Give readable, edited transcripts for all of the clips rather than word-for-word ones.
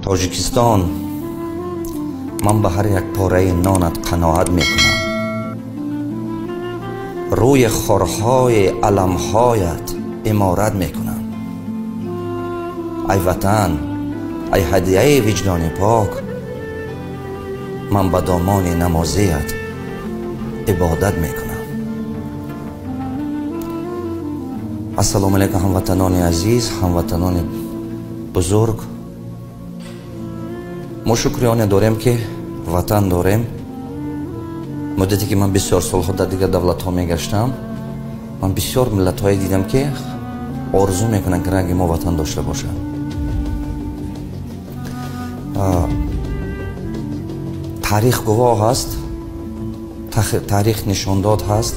Тоҷикистон, ман ба ҳар як пораи нонат қаноат мекунам. Рӯи хорҳои аламҳоят иморат мекунам. Ай ватан, ай ҳадияи виҷдони пок, ман ба домони намозият ибодат мекунам. Ассалому алайкум, ҳамватанони азиз, ҳамватанони бузург. Мо шукрионе дорем, ки ватан дорем. Муддате ки ман бисёр солҳо дар дигар давлатҳо мегаштам, ман бисёр миллатҳое дидам, ки орзу мекунанд, ки ранги мо ватан дошта бошанд. Таърих гувоҳ аст, таърих нишондод ҳаст,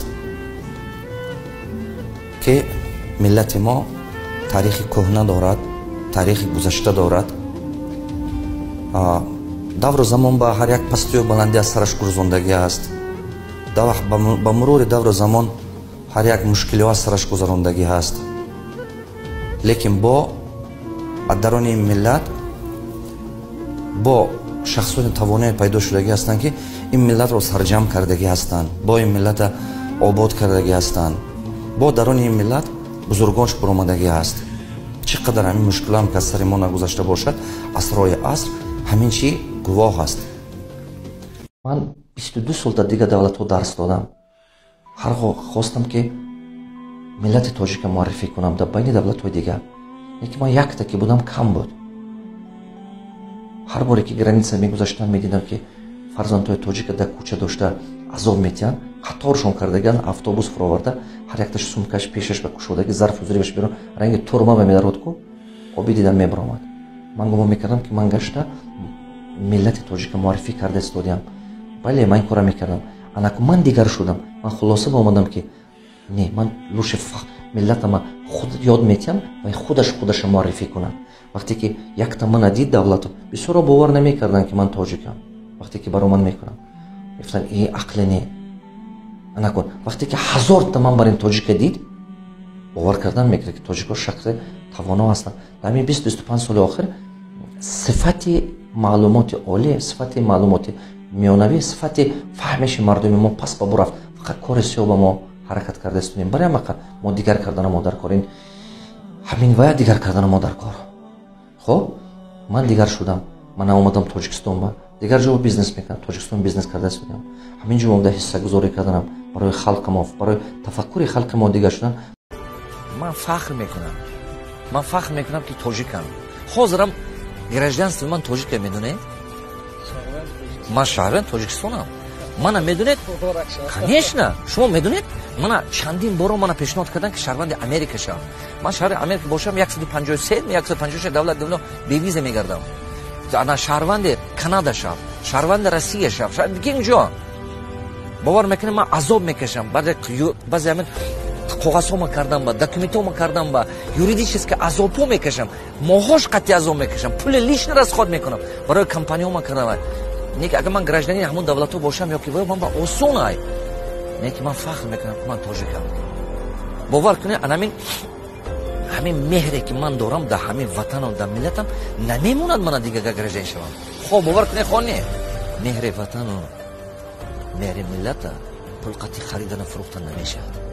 ки миллати мо таърихи кӯҳна дорад, таърихи гузашта дорад. Давру замон ба ҳар як пастию баландӣ аз сараш гузарондагӣ аст. Ба мурури давру замон ҳар як мушкилиҳо аз сараш гузарондагӣ ҳаст. Лекин бо аз дарони ин миллат бо шахсони тавоное пайдо шудагӣ ҳастанд, ки ин миллатро сарҷамъ кардагӣ ҳастанд, бо ин миллата обод кардагӣ ҳастанд. Бо дарони ин миллат бузургонш баромадагӣ ҳаст. Чӣ қадар ҳамин мушкилам ки аз сари мо нагузашта бошад, асрҳои аср ҳамин чӣ гувоҳ аст. Ман 22 сол дар дигар давлатҳо дарс додам. Ҳар гоҳ хостам, ки миллати тоҷика муаррифӣ кунам дар байни давлатҳои дигар, лекин ман якта ки будам, кам буд. Ҳар боре ки граница мегузаштам, медидам, ки фарзандҳои тоҷика дар кӯча дошта азоб метиҳанд, қаторшон кардаган, автобус фуроварда, ҳар якташ сумкаш пешаш ба кушодаги, зарфу зирибаш берун, ранги турма ба медарод ку оби дидам мебаромад. Ман гумон мекардам, ки ман гашта миллати тоҷика муаррифӣ карда истодиям. Бале, ман ин кора мекардам. Анаку ман дигар шудам. Ман хулоса ба омадам, ки не, ман лучше миллатама худ ёд метиҳам ва худаш худаша муаррифӣ кунад. Вақте ки якта мана дид давлату, бисёро бовар намекарданд, ки ман тоҷикам. Вақте ки баромад мекунам, мегуфтанд: «Э, ақле не». Анакун вақте ки ҳазорта ман бар ин тоҷика дид, бовар кардан мекард, ки тоҷикҳо шахси тавоно ҳастанд. Дар ҳамин 20-25 соли охир сифати маълумоти олӣ, сифати маълумоти миёнавӣ, сифати фаҳмиши мардуми мо паст ба бурафт. Фақат кори сиёҳ ба мо ҳаракат карда истодем. Барои ҳамақа мо дигар кардана мо дар кор, ин ҳамин вая дигар кардана мо дар кор. Хоб, ман дигар шудам. Ман омадам Тоҷикистон, ба дигар ҷо бизнес мекардам, Тоҷикистон бизнес карда истодам. Ҳамин ҷо омада ҳиссагузорӣ карданам барои халқи мо, барои тафаккури халқи мо дигар шудан. Ман фахр мекунам, ман фахр мекунам, ки тоҷикам. Ҳозирам гражданство ман тоҷика, медонед? Ман шаҳрванд Тоҷикистонам. Мана медонед, конечно, шумо медонед, мана чандин боро мана пешниҳод карданд, ки шаҳрванди Америка шавам. Ман шаҳри Америка бошам, 153, 156 давлат дунё бевиза мегардам. Ана шаҳрванди Канада шав, шаҳрванди Россия шав, ким ҷо бовар мекунем, ман азоб мекашам. Баъзе ҳамин коғазҳома кардам, ба документҳома кардам, ба юридически азобҳо мекашам, моҳош қатъи азоб мекашам, пули лишний расход мекунам барои компанияҳома кардам. Не ки агар ман гражданин ҳамон давлатҳо бошам ё ки ман ба осон ай. Не ки ман фахр мекунам, ки ман тоҷикам. Бовар кунед, анамин ҳамин меҳре, ки ман дорам дар ҳамин ватанам, дар миллатам, намемонад мана дигар гражданин шавам. Хо бовар кунед, хо не, меҳри ватану меҳри миллата пул қатъи харидана фурӯхтан намешавад.